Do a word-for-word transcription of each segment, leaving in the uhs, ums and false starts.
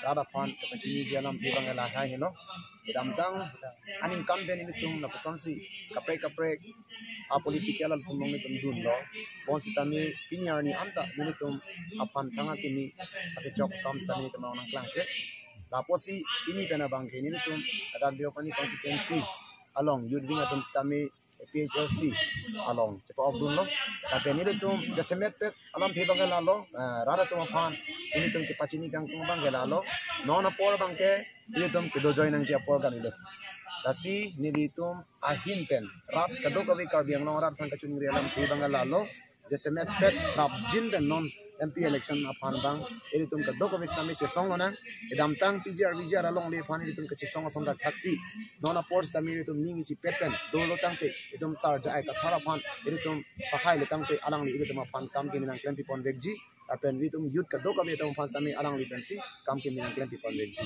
rat aphan kepachiniji alamthe abang lahai helo. Kedamtang aningkan pen nelitum lapuson si kaprek kaprek a-political atum along nelitum dunlo. Bonsitame pini arni anta nelitum aphan thang akimi akechok akam sitame nelitum along nangklangkle. Lapusi pini pen abangke nelitum ladak Deopani constituency along youth wing atum sitame A P H L C along chepa-okdunlo. Lapen nelitum jasemet pet alamthe abangke lalo, eh, rat atum aphan nelitum kepachini kangtung abangke lalo. Non apor abangke nelitum kedo join nangji apor kalilo. Lasi nelitum ahin pen rat kadokave, Karbi Anglong arat aphan kachiningri alamthe abangke lalo. Jasemet pet rapjin pen non M P election aphan abang ilitum kadokave sitame chesong lonang. Kedamtang P G R V G R alongle aphan ilitum kachesong ason dak thaksi, non apor sitame ilitum ning isipet pen dolo tangte, ilitum Sar J I Kathar aphan ilitum pahai le tangte alangli ilitum aphan kam kimi nangklem pipon vekji. Lapen ilitum youth kadokave atum aphan sitame alangli pensi kam kimi nangklem pipon vekji.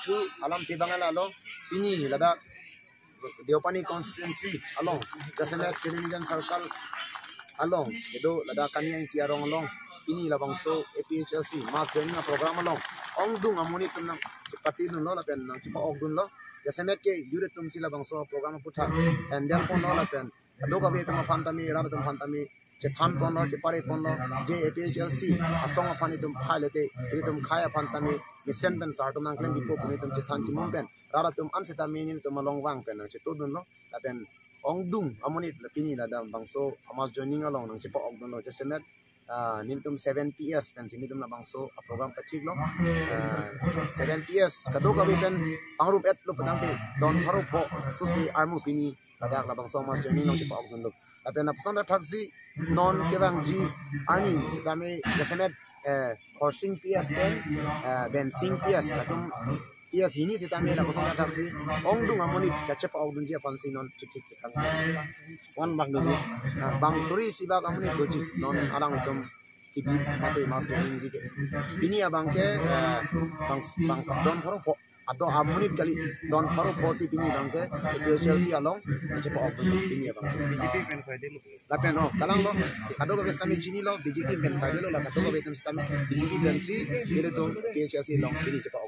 Thu alamthe abangke lalo, pini ladak Deopani constituency along, jasemet Sirinijan circle along, kedo ladak Kani Ingti arong along, pini labangso A P H L C mass joining program along ongdung amonit atum nangchepatidunlo lapen nangchepa-okdunlo. Jasemet ke youth atum si labangso program aphuthak handle ponlo lapen kadokave atum aphan tame, rat atum aphan tame chethan ponlo, chepare ponlo, je A P H L C asong aphan itum phai lote, itum khai aphan tame mesen pen sar atum nangklem pipo pu itum chethan chimum pen rat atum an sitame nelitum along vang pen nangchetodunlo. Lapen ongdung amonit la pini ladak bangso mass joining along nangchepa-okdunlo. Jasemet, ah, nelitum seven P S pensi nelitum labangso a-program pachiklo. Ah, seven P S kadokave pen pangrup-etlo pu tangte don pharo pho susi armu pini ladak labangso mass joining nangchepa-okdunlo. Lapen lapuson dak thaksi non kevangji arni sitame jasemet, eh, Khorsing P S pen, eh, Bensing P S, latum P S hini sitame lapuson dak thaksi ongdung amonit kachepa-okdunji aphansi non chikchik chikang. Wan bak doji. Ah, bang suri isi bak amonit doji non alanglitum kibi mate mass joining ji ke. Pini abangke, eh, bang, bang don pharo pho, ado amonit kali, don pharo pho si pini abangke A P H L C along chepa-okdun pini abangke. B J P pen saidelo. Lapen, oh, kalanglo, kadokave sitame chinilo, B J P pen saidelo, la kadokave atum sitame B J P pensi ilitum A P H L C along pini chepa